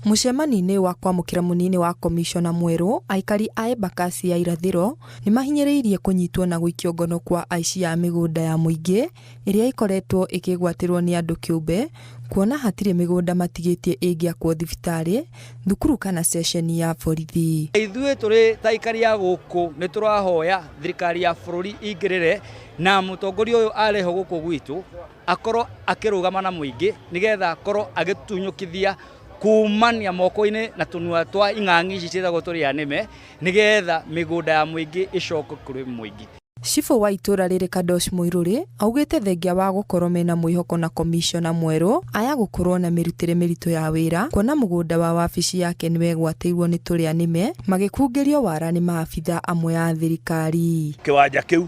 Mũcemanio-inĩ wa kwamũkĩra mũnini wa komishona mwerũ, aikari a Embakasi ya irathĩro nĩ mahinyĩrĩirie kũnyitwo na gũikio ngono kwa aici a mĩgũnda ya mũingĩ ĩrĩa ĩkoretwo ĩkĩgwatĩrwo nĩ andũ kĩũmbe, kuona hatirĩ mĩgũnda matigĩtie ĩngĩakwo thibitarĩ, thukuru kana ceceni ya borithi. Ithuĩ tũrĩ ta aikari a gũkũ nĩ tũrahoya thirikari ya bũrũri ingĩrĩre na mũtongoria ũyũ arehwo gũkũ gwitũ akorwo akĩrũgama na mũingĩ nĩgetha akorwo agĩtunyũkithia kumania moko-inĩ na tũnua twa ing'ang'i ici ciĩtagwo tũrĩa nĩme, nĩgetha mĩgũnda ya mũingĩ ĩcoke kũrĩ mũingĩ. Cibũ wa itũra rĩrĩ Kadosh Mũirũrĩ augĩte thengia wa gũkorwo mena mwĩhoko na komishona mwerũ aya gũkorwo na mĩrutĩre mĩritũ ya wĩra, kuona mũgũnda wa wabici yake nĩwegwatĩirwo nĩ tũrĩa nĩme magĩkungĩrio wara nĩ maabitha amwe a thirikari. Kĩwanja kĩu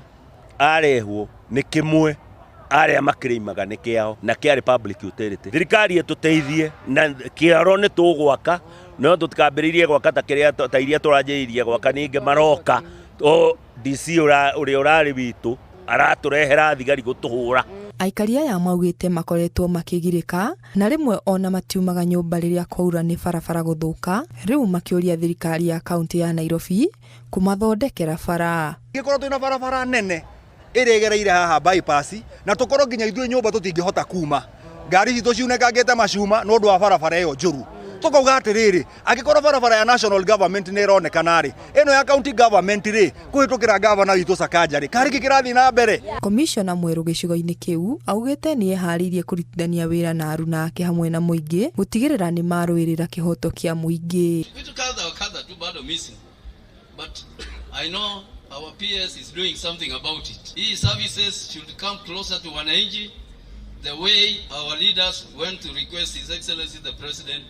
arehwo nĩ kĩmwe arĩa makĩrĩimaga nĩ kĩao na kĩarĩ public utility. Thirikari ĩtũteithie na kĩoro nĩ tũgwaka, no tũtikambĩrĩirie gwaka ta kĩrĩa ta iria tũranjĩrĩirie gwaka, ningĩ maroka o DC ũrĩa ũrarĩ witũ aratũrehera thigari gũtũhũra. Aikari aya maugĩte makoretwo makĩgirĩka na rĩmwe ona matiumaga nyũmba rĩrĩa kwaura nĩ barabara gũthũka, rĩu makĩũria thirikari ya kaunti ya Nairobi kũmathondekera bara. Gĩkorwo twĩna barabara nene ĩrĩa ĩgereire haha bypass, na tũkorwo nginya ithuĩ nyũmba tũtingĩhota kuma, ngari citũ ciunĩkangĩte macuma nĩ ũndũ wa barabara ĩyo njũru, tũkauga atĩrĩrĩ, angĩkorwo barabara ya national government nĩ ĩronekana rĩ, ĩno ya county government rĩ, kũhĩtũkĩra gavana witũ Sakaja rĩ, karĩ kĩ kĩrathiĩ na mbere? Komishona mwerũ gĩcigo-inĩ kĩu augĩte nĩ eharĩirie kũrutithania wĩra na aruna ake hamwe na mũingĩ gũtigĩrĩra nĩ marũĩrĩra kĩhoto kĩa mũingĩ. Vitu kadha wa kadha tu bado missing. But I know our PS is doing something about it. Hii services should come closer to wananchi, the way our leaders went to request His Excellency the President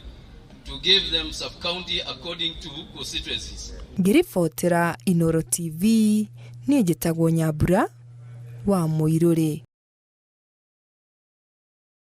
to give them sub-county according to constituencies. Ngĩribotera Inooro TV, niĩ njĩtagwo Nyambura wa Mũirũrĩ.